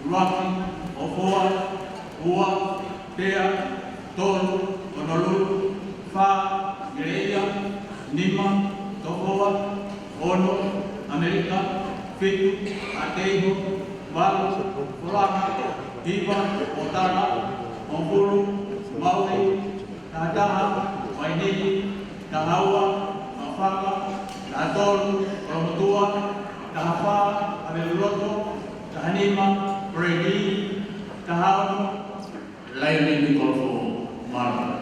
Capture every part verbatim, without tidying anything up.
ʻUluaki, ʻOfoa. Ua, Tea. Tolu, Honolulu. Fā, Niuleia. Nima, Tofoa. Ono, ʻAmelika. Fitu, ʻAteiho. Valu, Fofonga. Hiva, Ōtara. Hongofulu, Maui. Taha taha, Vainiki. Taha ua, Maʻufanga. Taha tolu, Kolomotuʻa. Taha fā, ʻAvelu Loto. Taha nima, Pereiti. Taha ono, Laione Nukuʻalofa. Mālō.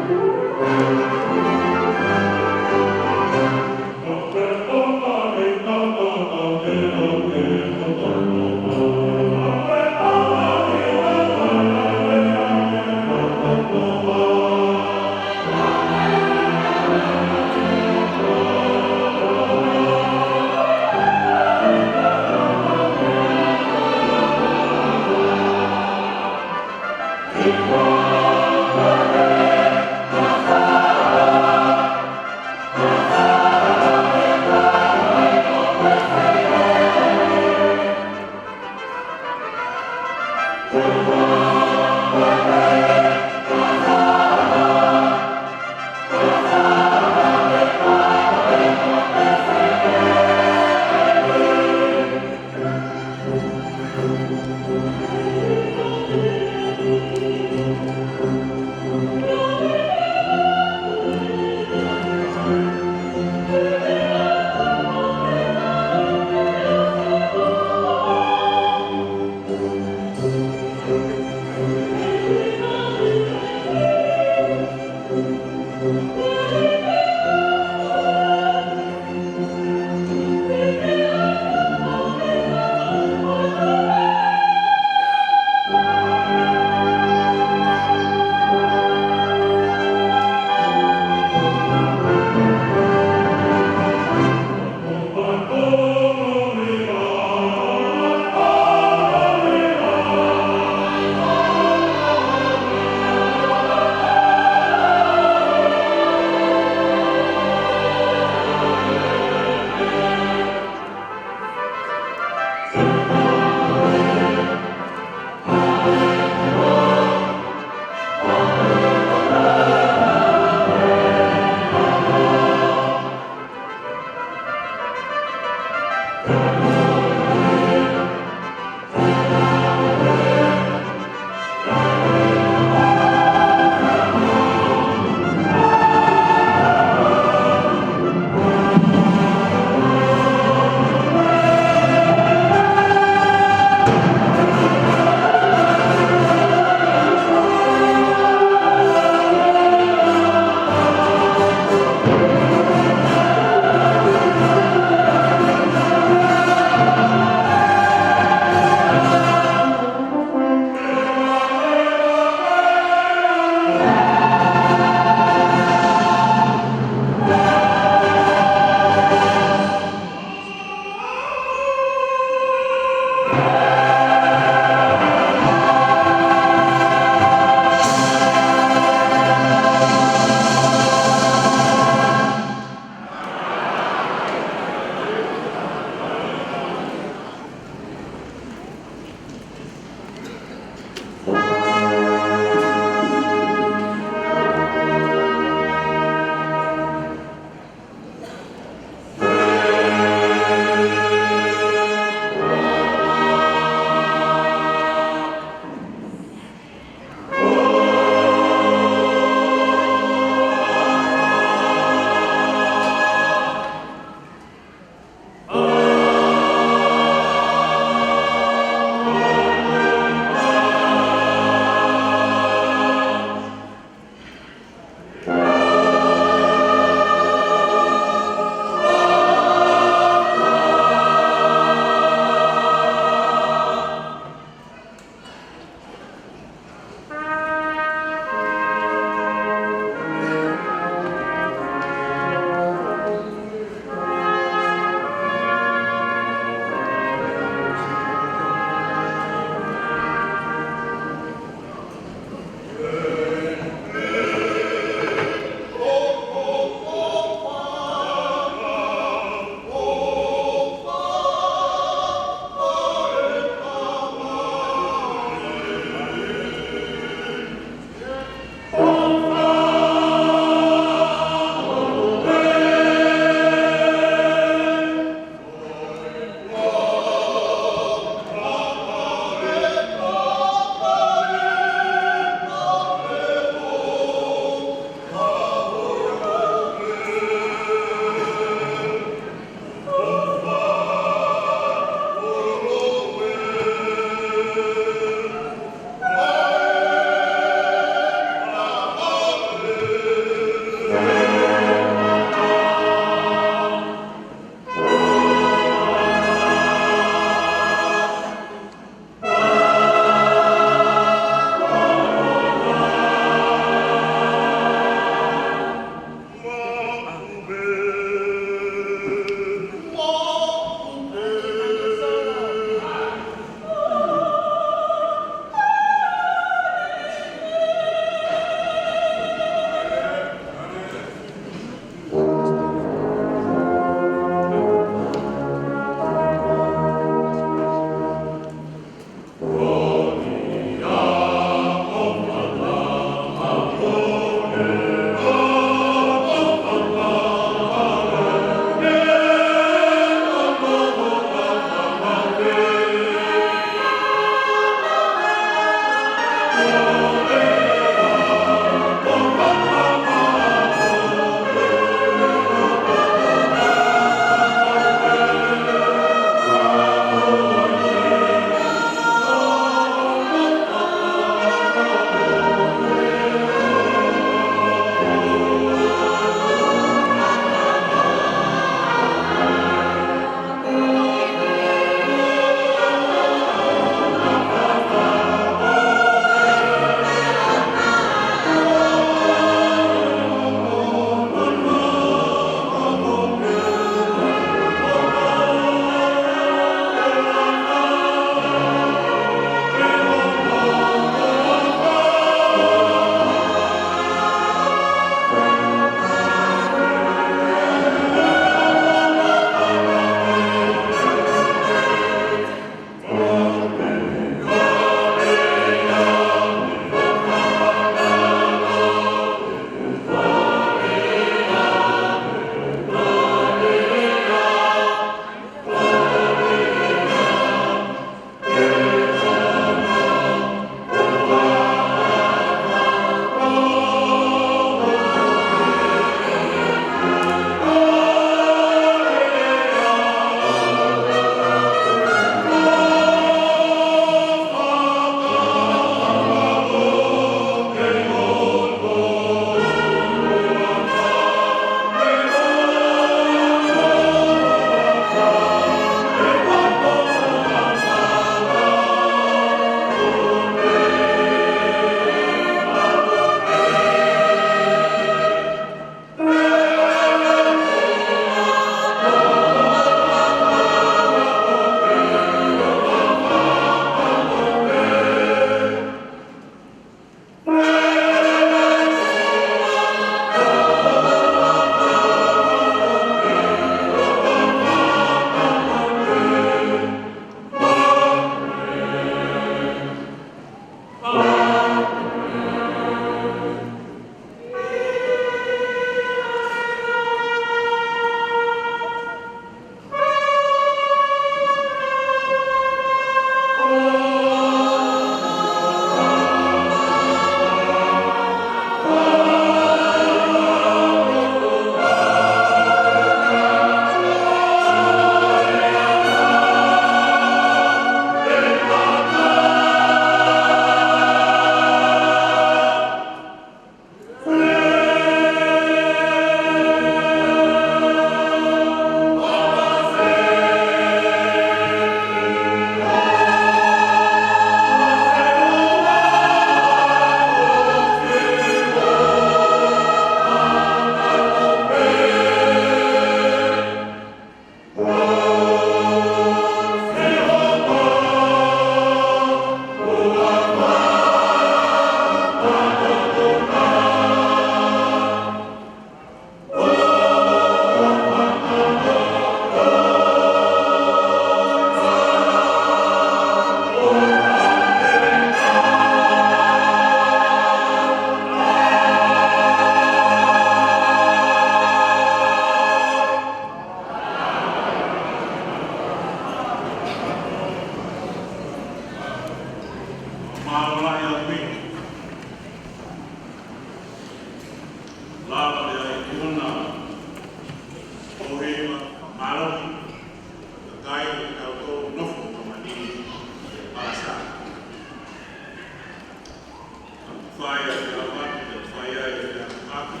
Fai ʻa e ʻapi, fai ʻa e ʻapi.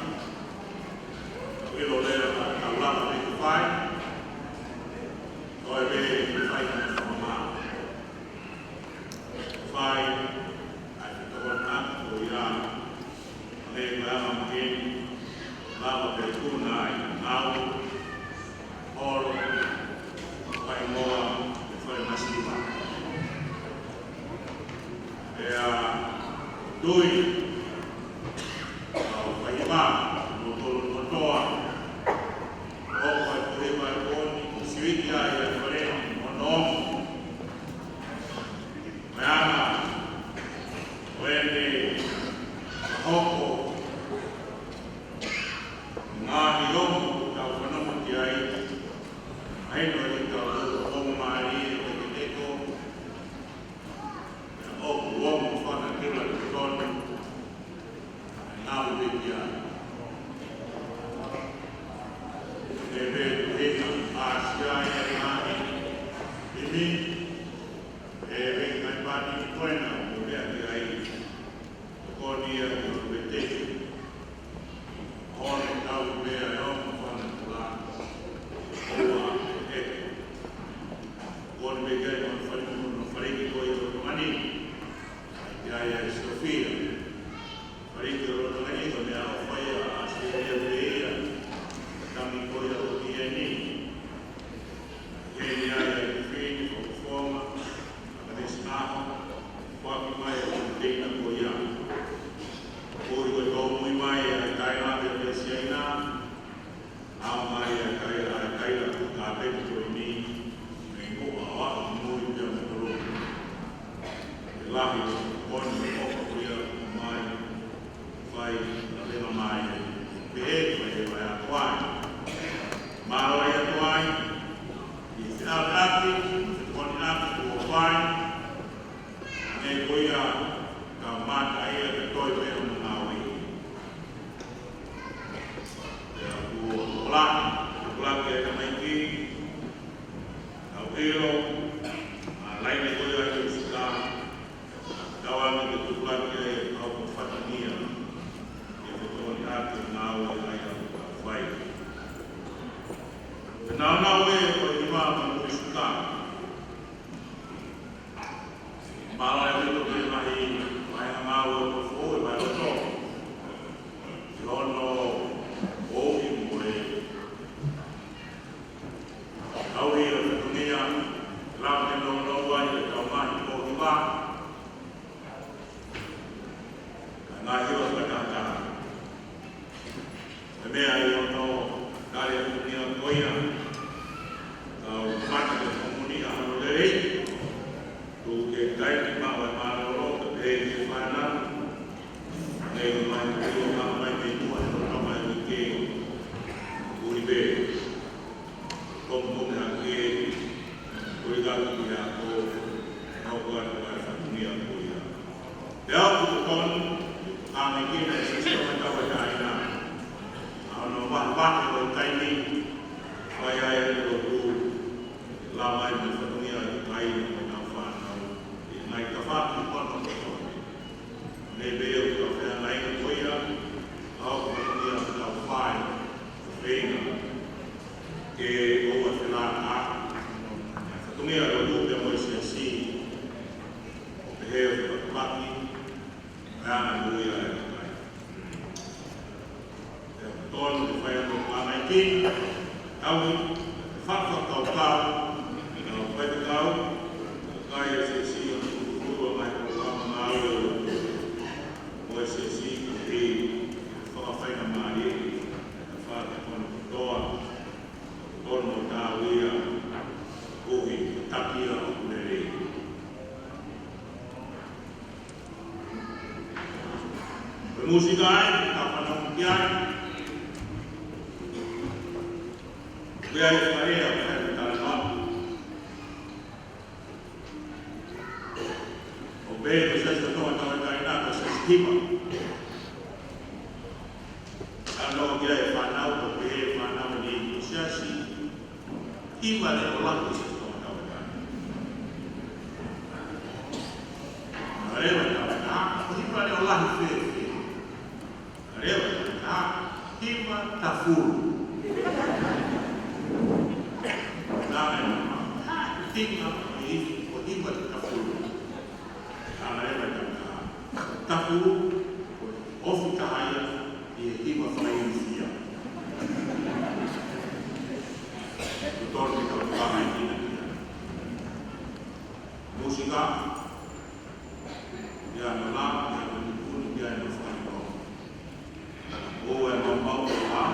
ʻIlo leva ʻa e taulanga ʻoku fai. Ko e meʻa ʻoku fai ʻa e fakamā. Fai ʻa e fetokoniʻaki ko ia. Mei he meʻa ʻoku lava pē ʻo tuna ai, ngāue, holo, fai moa, fai masiva. Pea tui, ʻa e fai mā, no tolo no toa. ʻOku ʻi ai e fai mā ko eni, ʻoku sivi ki ai ʻa e fale ni, ʻo no. Meʻa, ʻo ʻene hoko, ngaahi ongo ʻoku tau fanongo ki ai, ʻa ē ʻoku tau ongo mālie ʻo e teko, ʻoku ongo fana kila ki tonu, ngāue ki ai. ʻE pē tu heka, ʻa sia e ngaahi, ʻimi, ʻe pē ngaahi pāti ko ena, ʻo meʻa ki ai. Ko eni ʻa e ʻo e teke. Ono tau meʻa ʻe ono fana kula. ʻOua ʻe ʻeke. Ko eni meʻa ki ai ʻo fale mo no fale ki ko ia ʻo tongani. ʻI ai ʻa e Sofia. Fale ki ʻo tongani ko e meʻa ʻoku fai ʻa Australia pē ia. Tangi ko ia ʻo ʻi heni. Heni ai ʻa e fini, fakafofonga, ʻa e sinaho, faki mai ʻa e koniteina ko ia. Ko ia ʻoku tōmui mai ʻa e taila pē ʻa Siaina, ʻa mai ʻa e taila, ʻa e taila ko e kāpeti ko eni, mei muʻa ʻo aʻu ki mui pea mo tolo. ʻE lahi ʻo e koni ʻo ko ia mai, fai, ʻa e leva mai, pehē, fai, fai ʻa Tuai. Mālō ʻa Tuai, ʻi he ʻapiʻapi, ʻi he koniʻaki kuo fai, ʻa ē ko ia, ka mata ia, ka toe pē ʻo ngāue. Pea kuo ola, ola ki ai tamaiki, tau ʻilo, ʻa e laine ko ia ʻi Sika, tau anga ke tupulaki ai, ʻa e fatongia, ʻi he fetokoniʻaki ngāue ʻa ia ʻoku tau fai. Pea naunau ē, ko e nima ma Sika. Mālō e mito ke mahi, mai ha ngāue ʻo fou e vai loto. Ki hono ʻohi mo e tauhi ʻo e fatongia, lau ke nounou ai e tau mahi ko hiva. Ka ngaahi hiva fakataha. Ko e meʻa ia ʻoku tali ʻa e fatongia ko ia. Kau mata ke hono muni ʻa hono lelei. Tuku ke taimi maʻu ʻa e mālōlō, ka pehē ki he fānau. Nei mai ko ia ka mai mei muʻa he loto mai ʻi ke. Ui pē. Komokomo hake, ko e kau ki he ako, ʻa e kau atu ʻa e fatongia ko ia. Pea ʻoku totonu, ʻa e meʻa ki he sisitema tauʻatāina. ʻA hono vahevahe ʻo e taimi, fai ai e lotu, lava ai mo e fatongia ʻa e kakai mo e kau fānau, ʻi he ngaahi tafaʻaki ʻo hono kotoa. Nei pē ʻoku tau fehangahangai ko ia, ʻa hono fatongia ʻoku tau fai, feinga. Ke ʻoua ʻe felāngaaki, fatongia ʻo e lotu pea mo e siasi, ʻo pehē ʻo fakapaki, ʻa e anga nui ʻa e kakai. Pea tonu ke fai ʻa e tō pāngai ki, tau, fakakaukau, tau fai te kau, kai e siasi ʻo tuku ʻa e mai ko ʻa ngāue ʻo e lotu. Mo e siasi ki he, fakafai na mālie, ka fai te kono kotoa, kono tāuia, kohi, takia ʻo kulele. Ko e mūsika ai, ka fanongo ki ai. Ko ia e fai ʻa e fai tala. ʻO pehē ko e siasi ʻo Tonga tauʻatāina ko e siasi hiva. Ka nofo ki ai e fānau, ʻo pehē fānau ni ko e siasi hiva leʻo lahi ʻo e siasi ʻo Tonga tauʻatāina. Hiva leʻo lahi ʻo e tauʻatāina, hiva leʻo lahi fēfē. Tafulu. Naʻe ʻi ai e tama, ʻi he ʻi Tafulu. Naʻe ʻi ai e tama Tafulu, ko e ofi taha ia ʻi he hiva faka-Ingilisi ia. Ko e tolu ke tau fakaʻikina ia. Mūsika, ia no la, ia no nipuni, ia no fakaʻikina. ʻOua ʻe maumau ʻi he ʻā,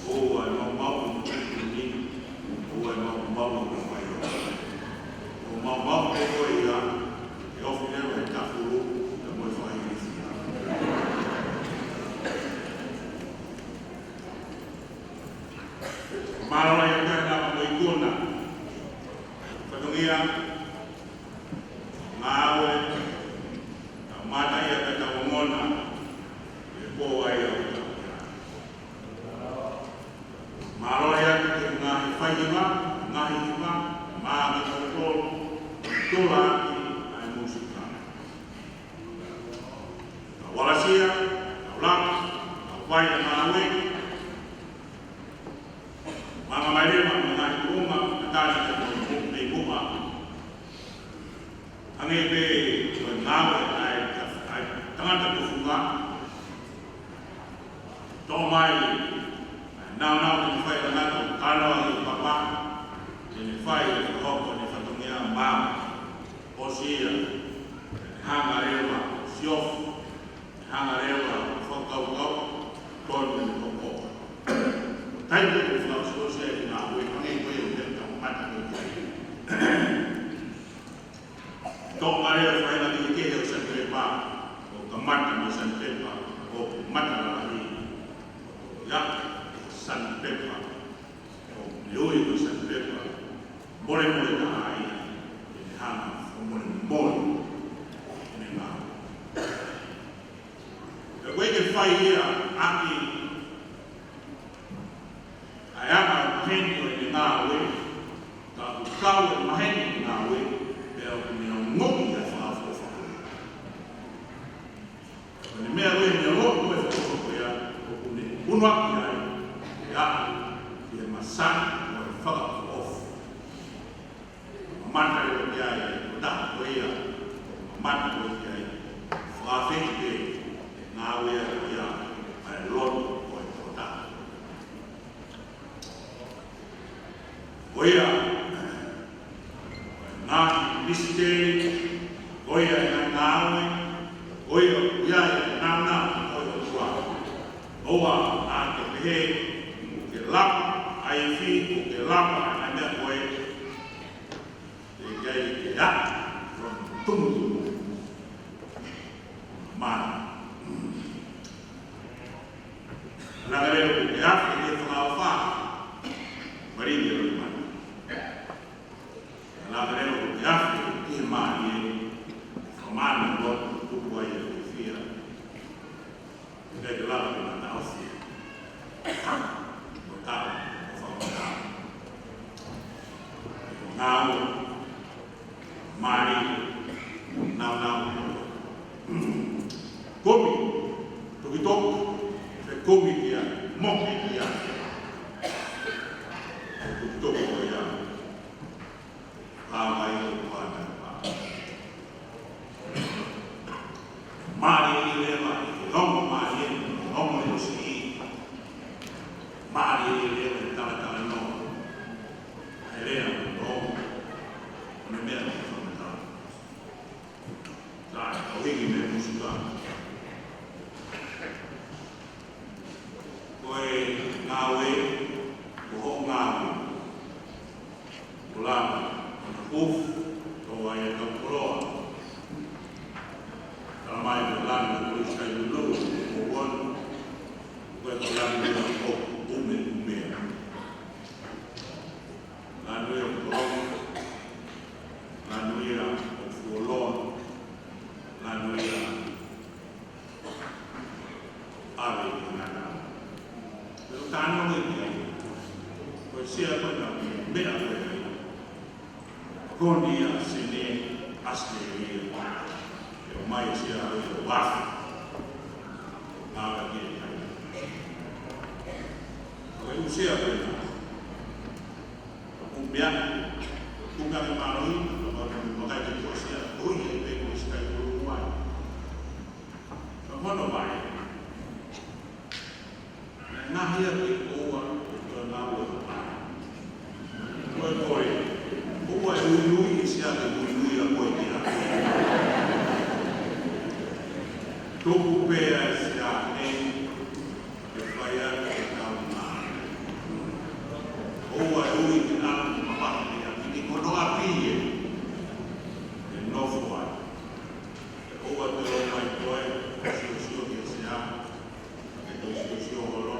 ʻoua ʻe maumau ʻi he nipuni, ʻoua ʻe maumau ʻi he fai. ʻO maumau pē ko ia, ʻe ofi leva he Tafulu, pea mo e faka-Ingilisi ia. Mālō ia ka na mo i kona. Fatongia, ngāue, ka mata ia ka tau ongona, e pō ai au ka. Mālō ia ki he ngaahi faihiva, ngaahi hiva, mā ki tau tolu, tola ʻaki ʻa e mūsika. Ka walasia, ka ulaka, ka wai a ngāue, manga mai leva mo e ngaahi tuʻunga, ka tali ka tau mei muʻa. Hangē pē ko e ngāue ʻa e, ʻa e tangata tufunga. Toʻo mai, ʻa e naunau te ne fai ʻa e tangata ʻo kanoa ʻi he papa, te ne fai e fakahoko ʻene fatongia mā. ʻOsi ia, hanga leva, siofu, hanga leva, fakakaukau, tonu ʻene hoko. Taimi ko e fakaʻosiʻosi ai e ngāue, hangē ko ia ʻoku tau kamata ko ia. Toʻo mai e faʻahinga kehekehe ʻo e sanipepa, ʻo kamata mo e sanipepa, ʻo kamata lalahi, ʻo ia, sanipepa, ʻo meʻa ʻo e sanipepa, molemole taha ia, ʻe hanga ʻo molemole, ʻene ngāue. Pea ko e ke fai ia, ʻaki, ʻa e anga ʻo e maheni ʻo ʻene ngāue, ka ʻoku kau e maheni ʻene ngāue, pea ʻoku ne ongoʻi ʻa e fakaʻofoʻofa ko ia. Ko e meʻa ko ē ʻene lotu e fakaʻofoʻofa ko ia, ʻoku ne punuaki ai, ʻe aʻu ki he masani ʻo e fakaʻofoʻofa. Mamata leva ki ai, ko e taha ko ia, mamata leva ki ai, fakaafeʻi pē, ngāue ia, ʻa e lotu ko e tokotaha. Ko ia, ngaahi misiteli, ko ia e ngaahi ngāue, ko ia, ko ia e naunau, ko ia ʻOtua. ʻOua naʻa ke pehē, ʻoku ke lava, ʻa e ifi, ʻoku ke lava, ʻa e meʻa ko ē, ʻe ʻikai ke ʻi ai, ʻo tumutumu. Mā. Langa leo ʻoku ke afe ke fakaʻofoʻofa. Maringi ʻo mā. Langa leo ʻoku ke afe ke mālie. Fakamāna ʻo tuku ai e fia. Ke ke lava ke mata ofi. Ko tau, ko fakamata. Ngāue, mālie, naunau. Kumi, tokitoki, fekumi kia, moki kia. Tokitoki ko ia. Pāmai o kuana pā. Mālie leva, ʻi he ongo mālie, ongo ʻosi. Mālie leva, talatala nō. ʻA e lea nō. ʻO ne meʻa ki he fakamatala. Ka, ʻo hiki mei he mūsika. Ko e ngāue, ko hoʻo ngāue. Ko lana, ko na kufu, ko ai e kau koloa. Tala mai ko lana, ko i sai lulu, ko uon, ko e ko lana, ko ume, ume. Lanu ia ʻo Kolonga, lanu ia ʻo Fuoloa, lanu ia ʻo ʻAve ʻi Ngana. Pea u tānaki ki ai, ko e sea ko ena meʻa ko ē ai. Ko eni ia Sene, ʻAositelēlia, ʻe ʻomai e sea au ia ʻo afe. Ngāue ki ai. Sia pena. Ko e meʻa, ko e tuʻunga ke mālohi, ko e meʻa ke tuʻasia, ko ia e pē ko e sikai ko Luai. Ka hono vai. Naʻe ngaahi ia ke ʻoua ʻe toe ngāue. Ko e ko e, ʻoua ʻe uiui ʻe Sia ke uiui ʻa koe ki ai. Tuku pē ʻa Sia ʻe, ke fai atu ʻetau ngāue. ʻOua ʻe ui ke ʻalu mamahi ʻi he ʻapi ni, ko hono ʻapi ē. ʻE nofo ai. ʻOua te u ʻomai koe, siosio ki he Sea, ke toe siosio holo,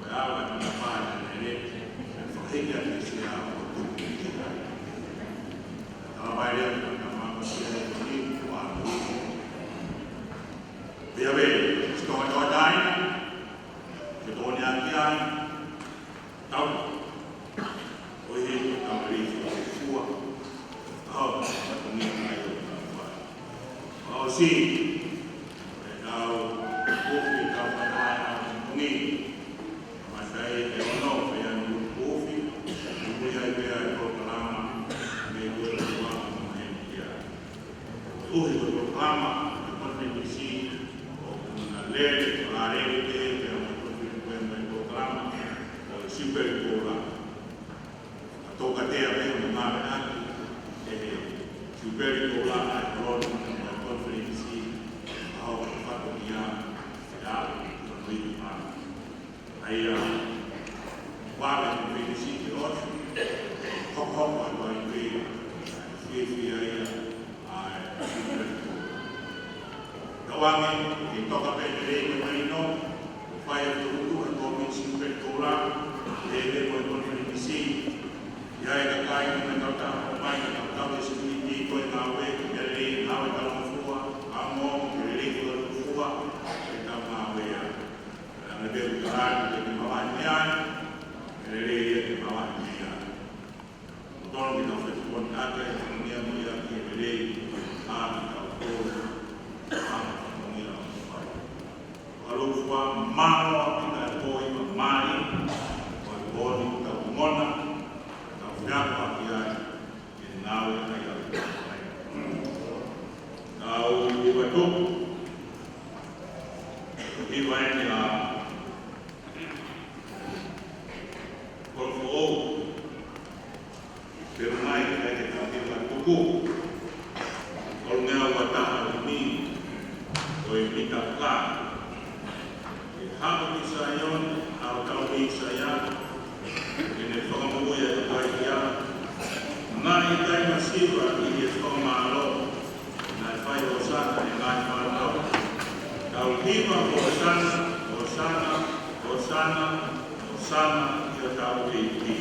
ko e ala ki na pā na nere, ke fakaheke atu ki he Sea, ʻo tuku ki ai. Tala mai lea, ka ka mama Sea e toni, ko a toni. Pea vē, si toka toka taina, ke toni a ki ai, Tau. ʻOi he ko tau rei fua. Tau, ka tau ni ai o tau fua. ʻOsi. Ko e tau, kofi tau fai ai a tau ni. Matai e ono, pea ni kofi. Mui ai pea e polokalama. Me ko e tau a mo e kia. ʻUhi ko e polokalama, ko e konfenisi, ʻoku na lele, ko e lele pē, pea mo e konfenisi, ko e polokalama, ko e Siupeli Koula. Ka toka tea pē mo ngāueʻaki, ʻe he Siupeli Koula, ʻa e koloni, mo e konfenisi, ʻa hono fatongia, ʻe au, ko e nui, ʻa. ʻA ia, vale ko Fenisi ke ʻosi, hokohoko atu ai pē, fiefia ia, ʻa e Siupeli Koula. Tauange, ke toka pē te rei ke mai no, fai atu utu, ʻa e kōmiti Siupeli Koula, ʻe he ko e konfenisi, ʻi ai e kakai, ko e kautaha, ko mai, ko e kautaha, ko e siminiti, ko e ngāue, ke lelei, ngāue talangofua, ʻa mo, ke lelei, ko e fua, ke tau ngāue ia. Pea ne pē utalani ke te mavahe mei ai, ke lelei ia ke mavahe mei ai. Totonu ke tau fetokoniʻaki e fatongia mo ia ke lelei, ʻa kitautolu, ʻa e fatongia ʻoku fai. Alofa mālō ʻa kita e poi ma mai, ko e poni tau mona, tau fiakoʻaki ai, ke ngāue ai au. Tau hiva tuku. Hiva eni ʻa Kolofoʻou. Pea mai ke ke tau hiva tuku. Kolongeau ua taha ʻi he ko e mita ka. ʻE haʻu ki Saione, ʻa hotau ʻEiki Saione, ke ne fakamoʻui ʻa e kakai ia. Ngaahi ʻikai masiva ʻi he fakamālō, naʻe fai Hōsana ʻi he ngaahi fānau. Tau hiva Hōsana, Hōsana, Hōsana, Hōsana ʻi hotau ʻEiki.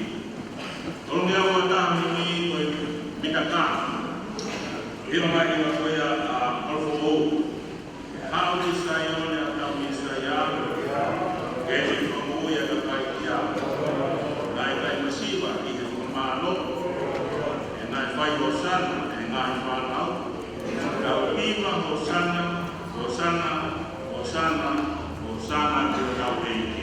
Kolongeau ua taha ʻi he ko e mita ka. Hiva mai hiva ko ia ʻa Kolofoʻou. Haʻu ki Saione ʻa hotau ʻEiki Saione, ke ne fakamoʻui ʻa e kakai ia. Ngaahi ʻikai masiva ʻi he fakamālō, ʻe naʻe fai Hōsana ʻi he ngaahi fānau. Tau hiva Hōsana, Hōsana, Hōsana, Hōsana ki hotau ʻEiki.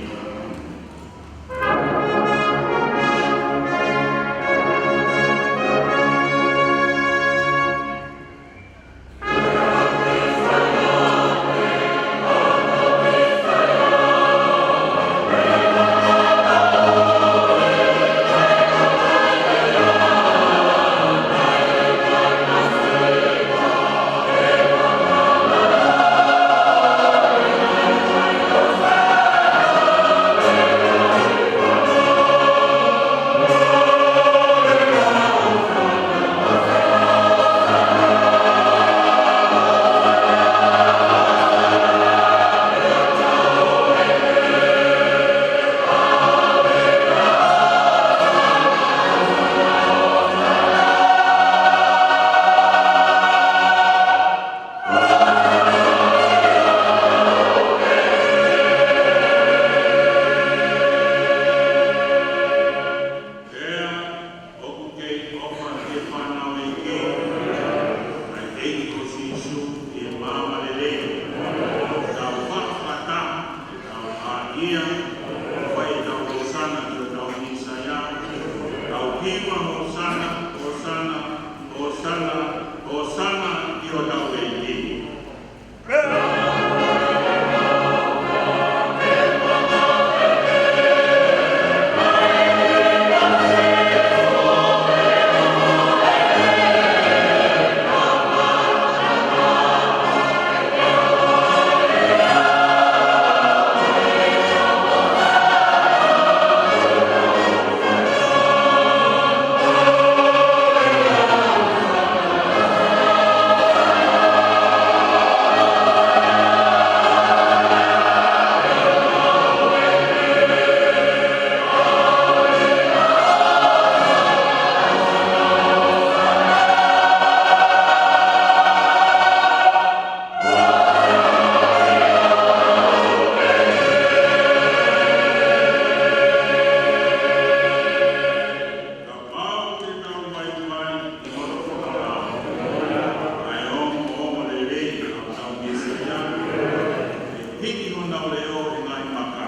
Hiki honau leʻo ʻi he ngaahi maka.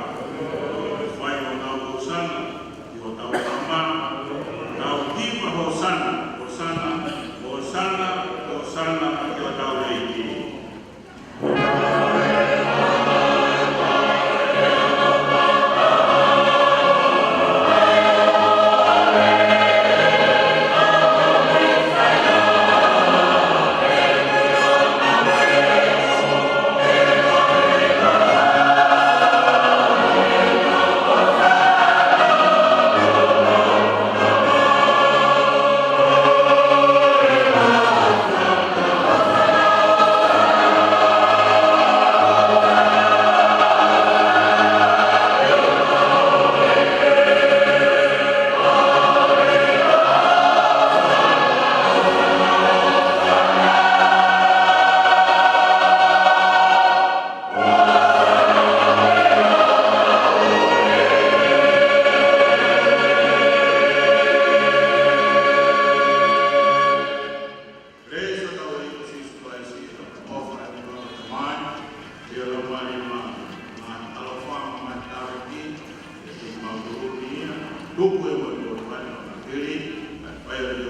Fai honau ʻōsana ki hotau tama. Tau hiva hōsana, hōsana, hōsana, hōsana ki hotau ʻEiki. Praise the Lord, Jesus Christ, he is the Lord, and the Lord of mine. He alone, my Lord, my Lord, ʻaloʻofa mo e ngaahi talēkina, ʻe te mau tū ni ia, tuku ʻe mo e tō mai ʻo e fili, ʻa e fai ʻo e